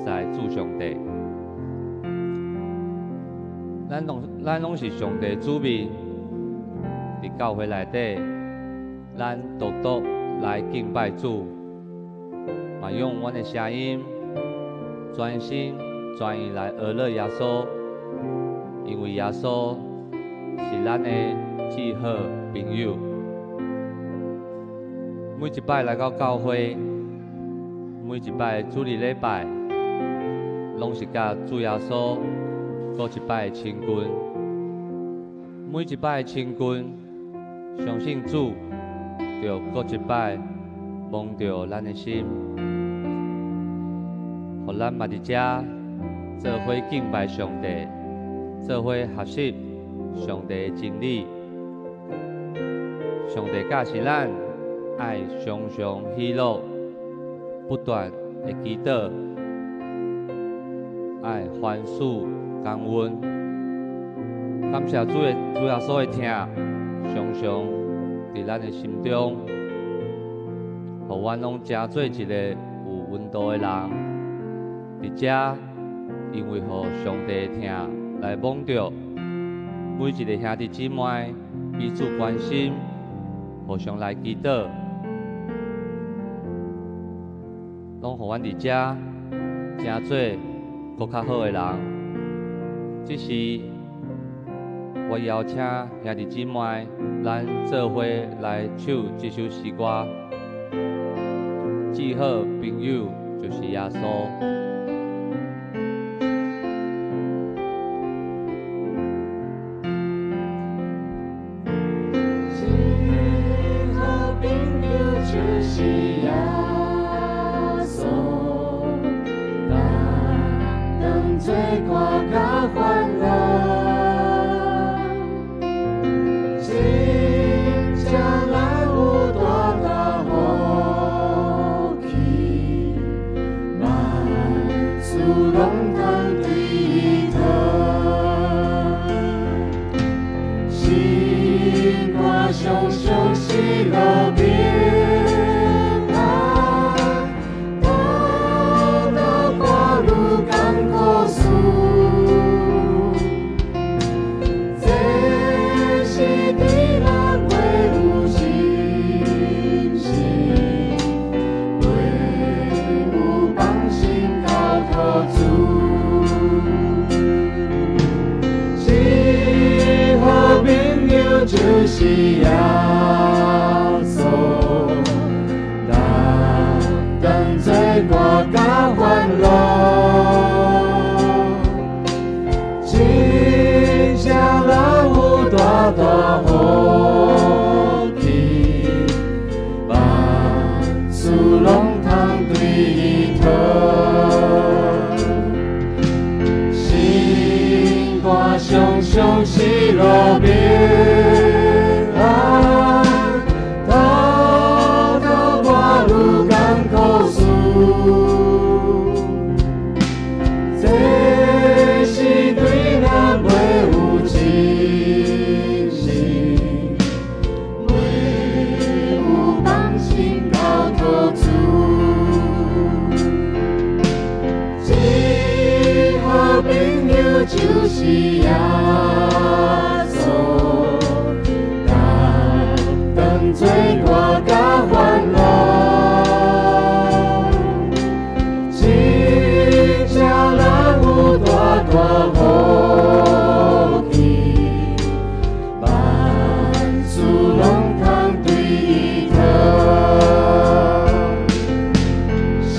似主上帝。咱攏是上帝子民，佇教會內底，咱獨獨來敬拜主，嘛用阮的聲音，專心專意來呵咾耶穌，因為耶穌是咱的至好朋友。每一擺來到教會，每一擺主日禮拜，攏是佮主耶穌閣一擺親近。每一擺親近，相信主就閣一擺摸著咱的心，予咱嘛佇遮做伙敬拜上帝，做伙學習上帝的真理。上帝教示咱愛常常喜樂，不斷的祈禱，愛凡事感恩。感謝主的主耶穌的疼，常常佇咱的心中，予阮攏成做一个有溫度的人。佇遮，因為予上帝的疼來摸著，每一个兄弟姊妹彼此關心，互相來祈禱，攏予阮佇遮成做閣較好的人。這時，我邀請兄弟姊妹，咱做伙來唱這首詩歌。至好朋友就是耶穌。至好朋友就是耶穌，當當做歌佮歡樂，真正咱有大大福氣，萬事攏通對伊討。心肝常常喜樂平安，頭頭掛愈艱苦事，這是對咱袂有信心，袂有放心交託主。至好朋友就是耶穌，咱當做歌佮歡樂，真正咱有大大福氣，萬事攏通對伊討。心肝常常喜樂平安，頭頭掛愈艱苦事，這是對咱袂有信心，袂有放心交託主。至好朋友就是耶穌，當當做歌佮歡樂，真正咱有大大福氣，萬事攏通對伊討。心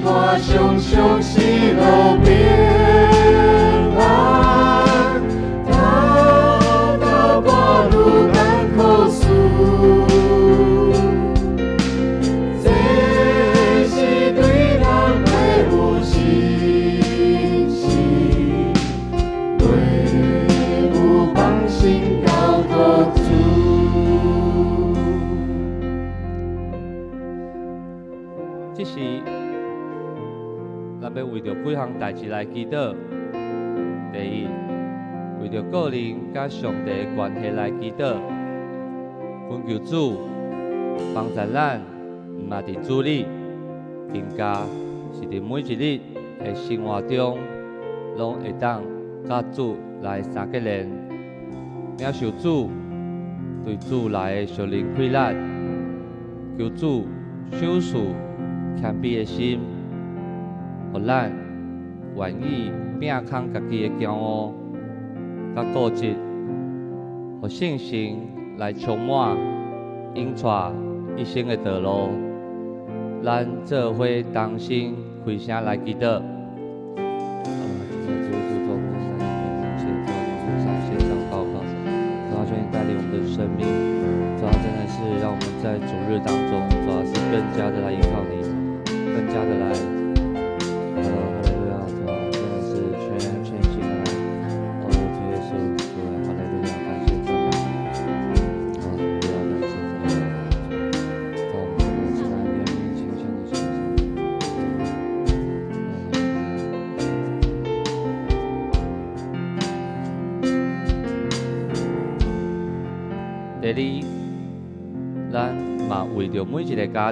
肝常常喜樂平安，頭頭掛愈艱苦事，這是對咱袂有信心，袂有放心交託主。這時，咱欲為著幾項代誌來祈禱。第一，為著個人佮上帝的關係來祈禱，懇求主幫助咱，毋但佇主日，更加是佇每一日的生活中，攏會當佮主來相結連，領受主對主來的屬靈氣力，求主賞賜謙卑的心，予咱願意摒空家己的驕傲佮固執，予聖神來充滿，引帶一生的道路。咱做伙同心開聲來祈禱。主啊，求你帶領我們的生命，主啊，真的是讓我們在主日當中，主啊，是更加的來依靠你，更加的來，哈利路亞，主啊，真的是全全心的來，哦，主耶穌，主啊，哈利路亞，感謝讚美，哈利路亞，感謝讚美，主啊，我們真的是來憐憫傾向的心。第二，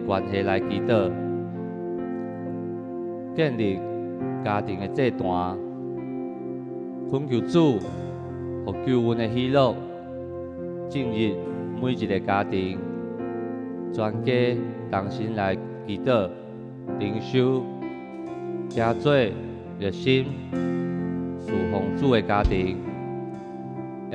咱嘛為著每一个家庭佮上帝的關係來祈禱，建立家庭的祭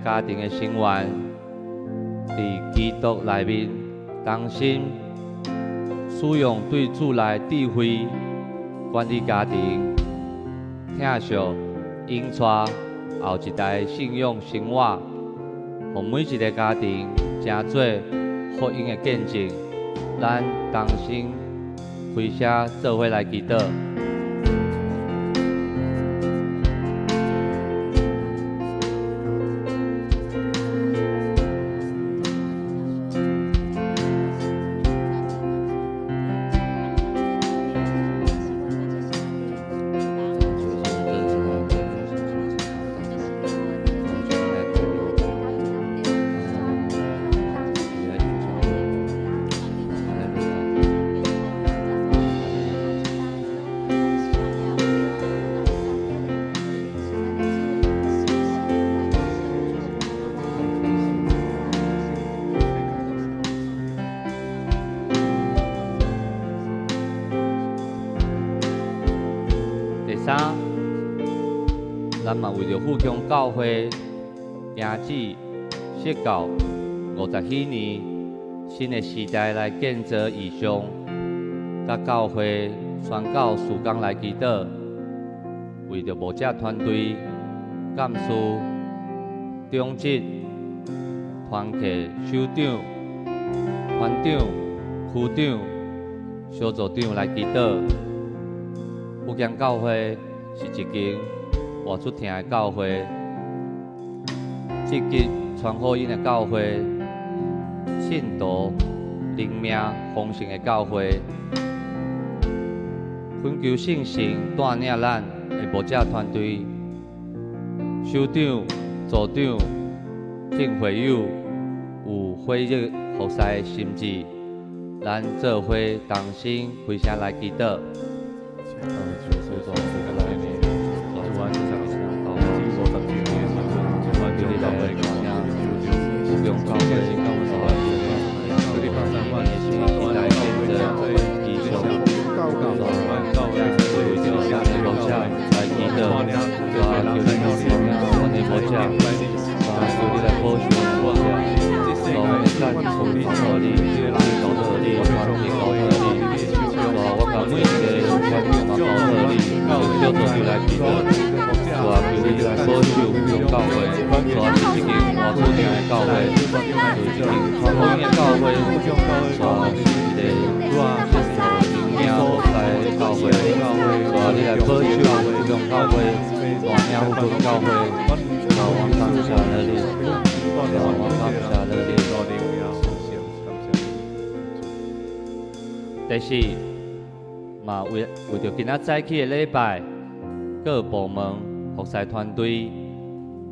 壇，懇求主，予救恩的喜樂進入每一个家庭，全家同心來祈禱、靈修，成做熱心侍奉主的家庭。也懇求主賜予每一个家庭的成員，佇基督內面同心使用對主來智慧管理家庭，疼惜引帶後一代信仰生活，予每一个家庭成做福音的見證。咱同心開聲做伙來祈禱。第三，咱嘛為著富強教會行至釋教50禧年新的時代來建造異象，佮教會宣教事工來祈禱，為著牧者團隊、幹事、長執、團契首長、團長、區長、小組長來祈禱。富強教會是一間活出疼的教會，積極傳福音的教會，信徒靈命豐盛的教會，懇求聖神帶領咱的牧者團隊、首長、組長、眾會友有火熱服侍的心志，咱做伙同心開聲來祈禱。第四，嘛為著今仔早起的禮拜，各部門服侍團隊、牧師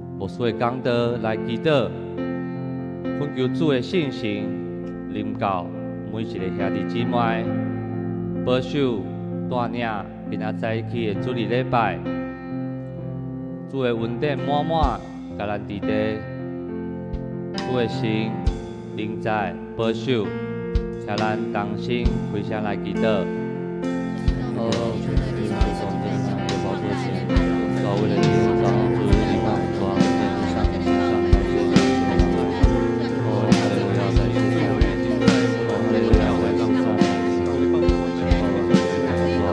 的講道來祈禱，懇求主的聖神臨到每一个兄弟姊妹，保守帶領今仔早起的主日禮拜，主的恩典滿滿，共咱佇地，主的聖靈在保守，請咱同心開聲來祈禱。哦，主啊，為了你，主啊，主你看，主啊，在上上哦，哈利路亞，在線上，哦，哈利路亞，在線上，主啊，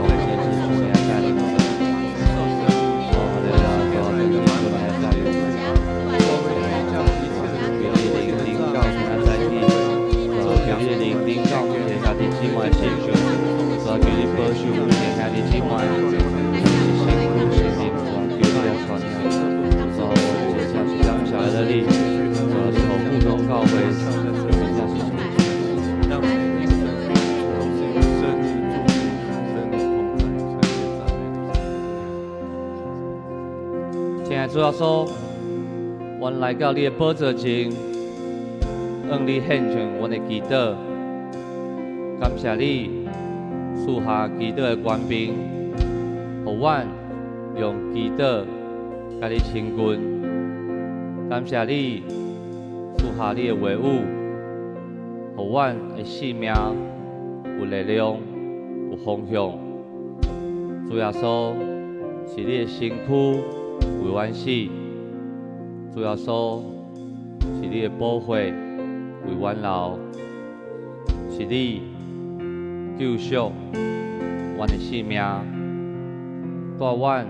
謝謝主你來帶領我們，哦，哈利路亞，主啊，謝謝主你來帶領我們，求你的靈臨到今仔早起，主啊，求你的靈臨到每一個兄弟姊妹的身上，主啊，求你保守每一個兄弟姊妹，是身軀心靈，主啊，求你來帶領，主啊，我真正是感謝了你，主啊，是予富東教會，真正是。讓每一個都是有聖靈的祝福，聖靈同在，感謝讚美。親愛的主耶穌，阮來到你的寶座前，向你獻上阮的祈禱，感謝你賜下祈禱的權柄，予阮用祈禱共你親近。感謝你賜下你的話語，予阮的生命有力量、有方向。主耶穌，是你的身軀為阮死，主耶穌，是你的寶血為阮流，是你救贖阮的性命，帶阮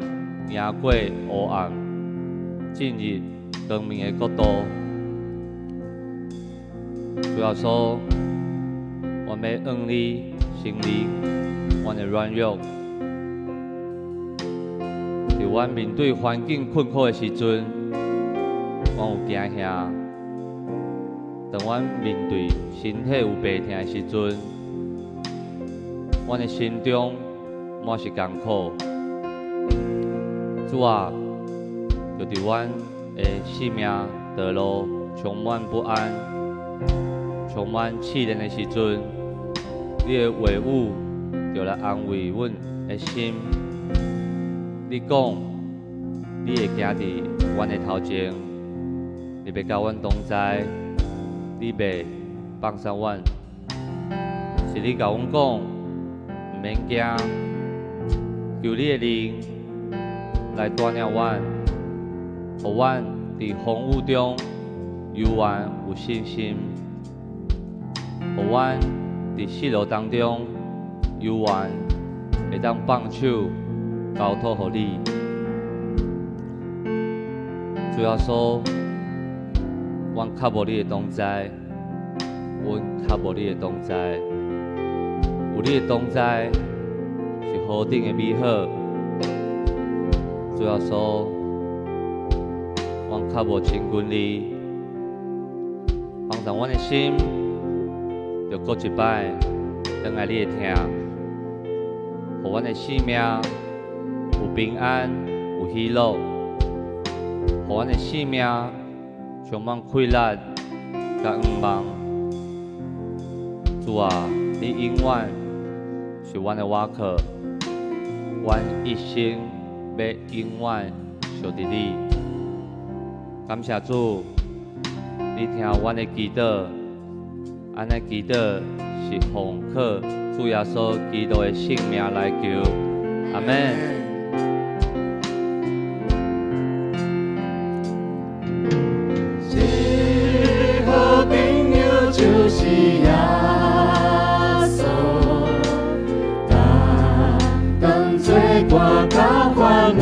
贏過黑暗，進入光明的國度。主耶穌，阮欲向你承認阮的軟弱。佇阮面對環境困苦的時陣，阮有驚嚇；當阮面對身體有病痛的時陣，阮的心中滿是艱苦。主啊，就佇阮的生命道路充滿不安、充滿試煉的時陣，你的話語就來安慰阮的心。你講，你會行佇阮的頭前，你欲佮阮同在，你袂放捨阮。是你共阮講，毋免驚，求你的靈來帶領阮，予阮佇風雨中猶原有信心，予阮佇失落當中猶原會當放手交託予你。主耶穌，阮較無你的同在，阮較無你的同在，有你的同在是何等的美好。主耶穌，阮較無親近你，幫助阮的心，著閣一擺轉來你的疼，予阮的生命有平安、有喜樂，予阮的生命充滿快樂佮向望。主啊，你永遠是阮的倚靠，阮一生欲永遠相佇你。感謝主，你聽阮的祈禱，按呢祈禱是奉靠主耶穌基督的聖名來求，阿們。一好朋友就是耶穌，逐工做伴佮煩惱，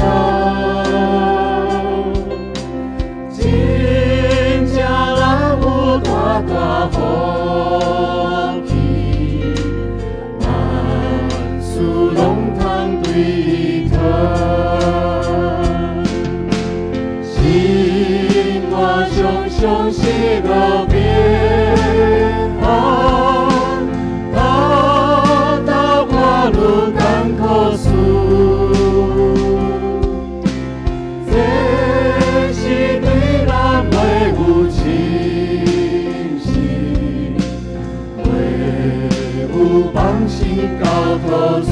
真正人有大大福氣，萬事攏通對伊討。心肝常常喜樂平安，達達我愈艱苦事，這是對咱袂有信心，袂放心交托主。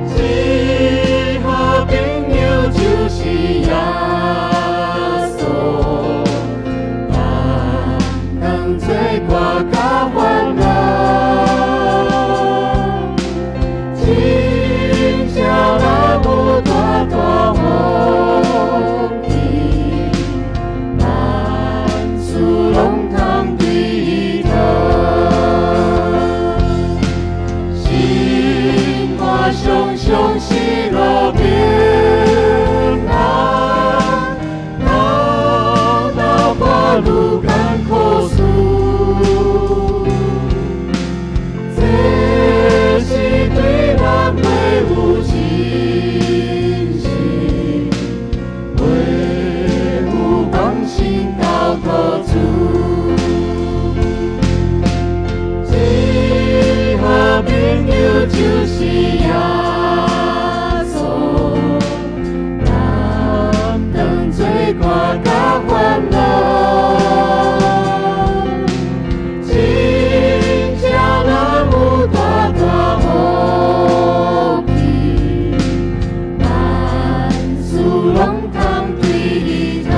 这好朋友就是耶稣，担当罪过佮烦恼，真正咱有大大福气，万事攏通对伊托。心肝常常喜樂平安，頭頭半路艱苦事，這是對咱袂有信心，袂有放心交託主。這好朋友就是耶穌，擔當罪過佮煩惱，真正咱有大大福氣，萬事攏通對伊托。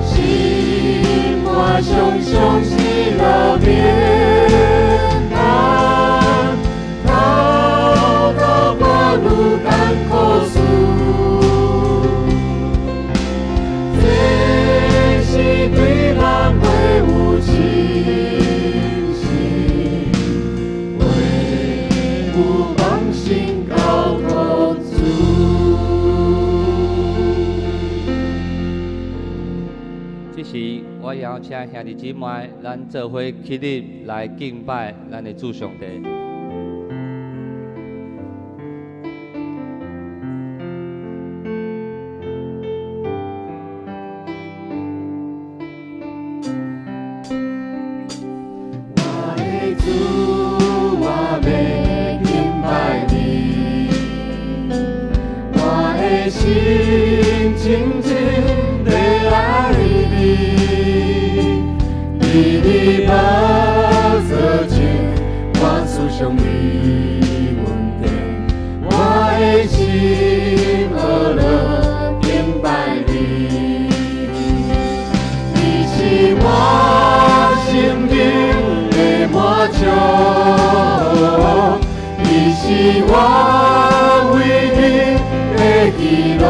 心肝常常喜樂平安，頭頭半路艱苦事，這是對咱袂有信心，袂有放心交託主。這時，我邀請兄弟姊妹，咱做伙起立來敬拜咱的主上帝。我的主，我欲敬拜你，我的心深深地愛你，佇你寶座前，我思想你恩典，我的心呵樂敬拜你。你是我生命的滿足，你是我唯一的喜樂。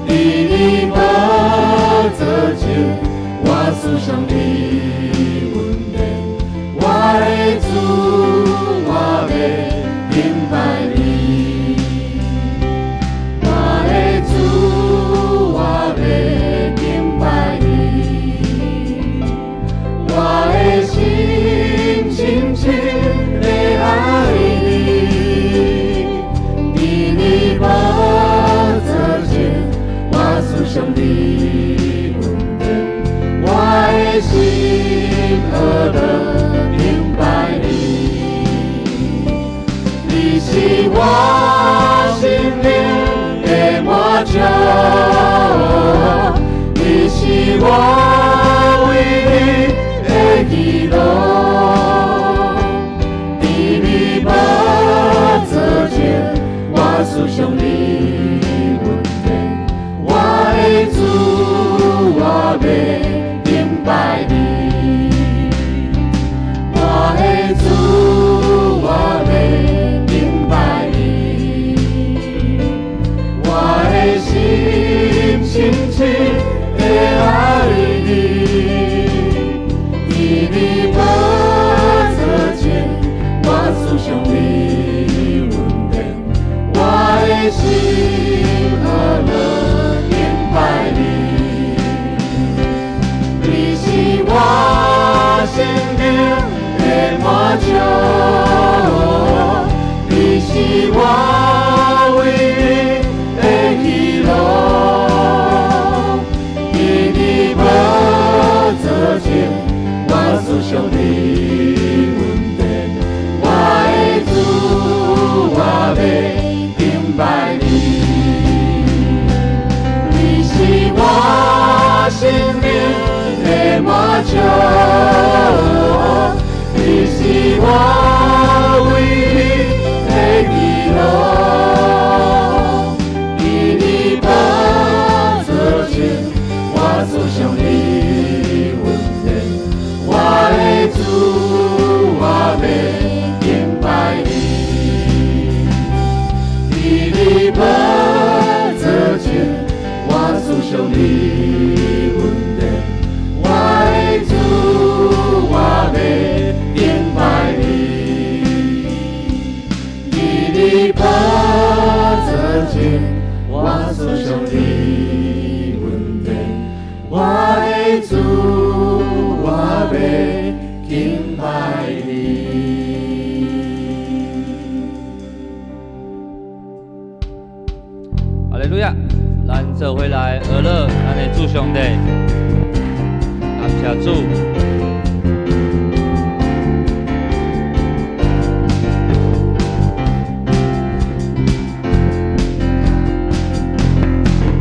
佇你寶座前，我思想你恩典，我的主，我欲敬拜你。我的主，我欲敬拜你，我的心深深地愛你，佇你寶座前，我思想你恩典，我的心呵樂敬拜你。你是我生命的滿足，你是我唯一的喜樂。佇你寶座前，我思想你恩典，我的主，我欲敬拜你。我的主，我欲敬拜你，我的心深深地愛你。笑，你是我唯一的依靠。伫你寶座前，我思想你恩典，我的主，我欲敬拜你。伫你寶座前，我思想你恩典，我的主，我欲敬拜你。伫你寶座前，我思想你恩典，我的主，我欲敬拜你。哈利路亞！咱做伙來學樂咱的主上帝，感謝主。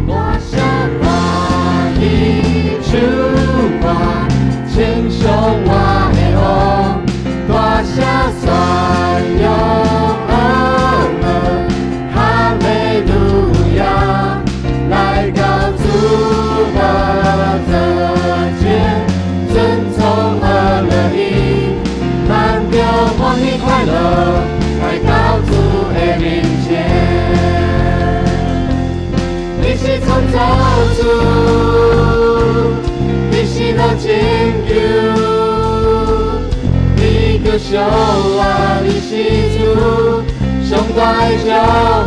大聲歡喜唱歌，稱頌我的王，大聲宣揚阿樂，哈利路亞，來到主寶座前，尊崇和樂意，咱著歡喜快樂，來到主的面前。你是創造主，你是樂拯救，你叫上我，你是主，上大的祝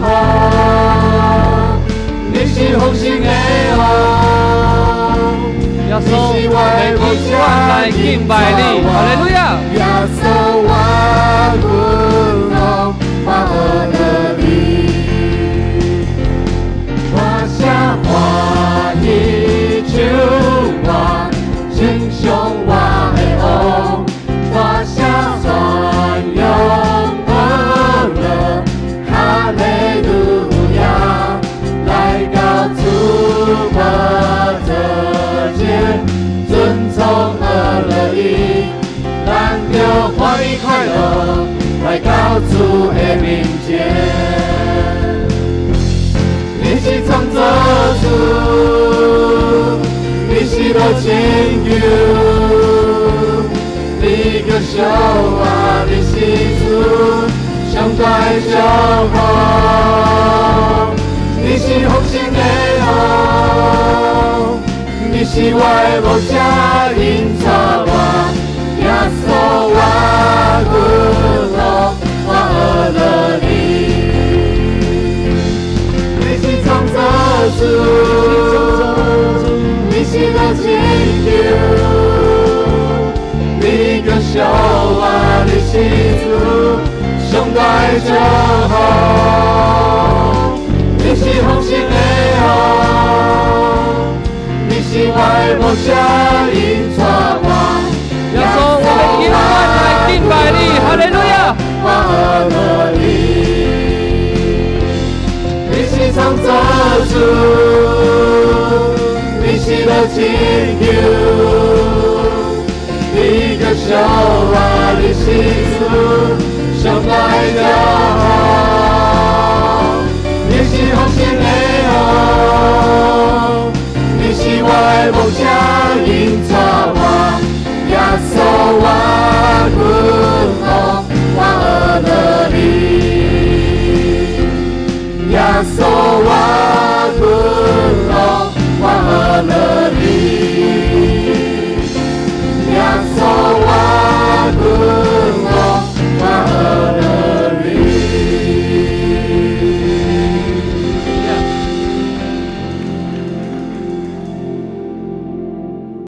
福，你是豐盛的王，耶穌，我們永遠來敬拜你，哈利路亞！耶穌，我君王，我學樂你。大聲歡喜唱歌，稱頌我的王，大聲宣揚阿樂，哈利路亞，來到主寶座前，尊崇阿樂意，咱著歡喜快樂，來到主的面前。你是創造主，你是樂拯救，你叫上我，你是主，上大的祝福，你是豐盛的王，你是我的牧者，引帶我，耶穌我君王，我學樂你。你是創造主，你是樂拯救，你叫上我，你是主，上大的祝福，你是豐盛的王，你是我的牧者，引帶我，耶穌，我們永遠來敬拜你，哈利路亞！我學樂你。你是創造主，你是樂拯救，你叫上我，你是主，上大的祝福，你是豐盛的王，你是我的牧者，引帶我，耶穌我君王，